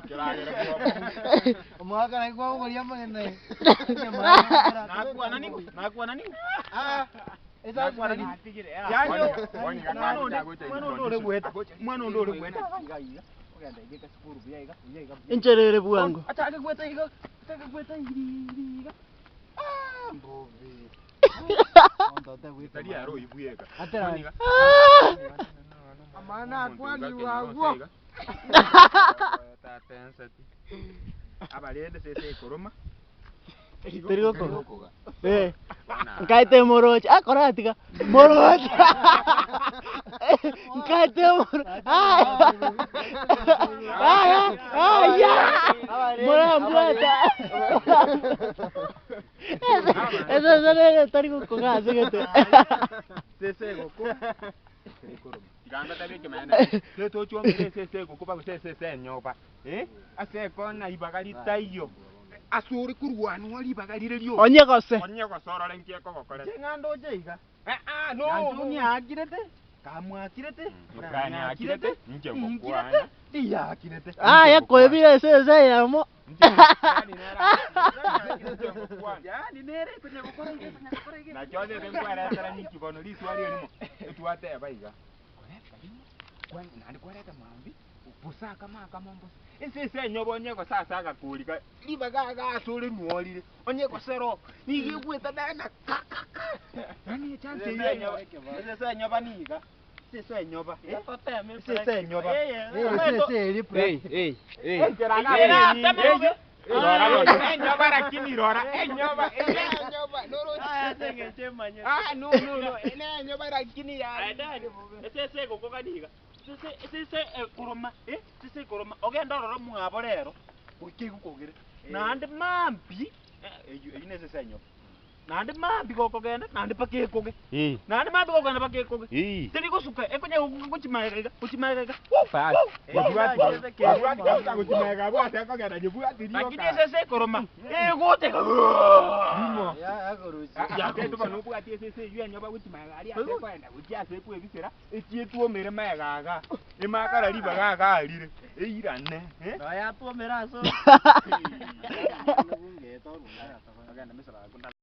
Keragera Omwaka naki kwabogoria amagena aye. Nakwana ning'o? Nakwana ning'o? Ah, Nakwana ning'o? Yaani omwana onde omwana onde ore goeta omwana onde ore goeta iga iga ogenda iga ekasukuru buya iga buya iga buya Enchera ere bwango. Achake goeta iga achake goeta iri iga Ah, mbobe. Tari aro oibweka. Atera. Amana akwanirwe agwo. Abarende sese ekoroma. Teri gokoga. Eh. Nkaete moroche. Ah, koratiga. Moroche. Nkaete moro. Ah. Ah, ah, ya. Morambwata. Ese ese tari gokoga ase gete. Sese egoko. Gamba tabi ekemene. Totochwomere esese egokuba gose esese enyoba. Eh? Ase ekona ibaga ritaiyo. Ase ore korwanwa ribaga rire rioka. Onye gose. Onye gose orore nki ekogokorera. Ching'anda oche iga. Eh, ah, no. Nanchung'i aakirete, kamwakirete, Mokani akirete, inche ngokwana. Iyakirete. Aya koebira esese eyemo. Yaani nere konya gokora iga konya gokora iga. Nakio ase nkweresera ninki bono riswali erimo etwateba iga koreta rimo naende kwareta mambi bosa akamo akamo mbosa ase ase enyoba onye gose ase agakori ka ribaga iga ase ore nworire onye gosero nigo egweta naende ka ka ka yaani echance eywo enyoba Esese enyoba niga. Esese enyoba. Esese enyoba. Esese eri enchera enyoba lakini rora enyoba enyoba Ah, no, no, no. Enyoba lakini ya. Esese egokoga niga. Esese esese ekoroma, eh? Esese ekoroma. Ogenda ororo mwabo rero. Goika egokogere. Naende mambi, eywo eywo nesese enyoba. Naende mambi gokogenda, naende mpaka ekoge. Naende mambi gokogenda mpaka ekoge. Teri gosuka, ekonya gochi maega iga, gochi maega iga. Lakini esese ekoroma, egocha iga. Nobwati esese eywo enyoba gochi maega aria ase ekoenda gochia ase ekwebisera echietwomere maega aga emakara ribaga aga arire eirane eh? Noyatwomera ase.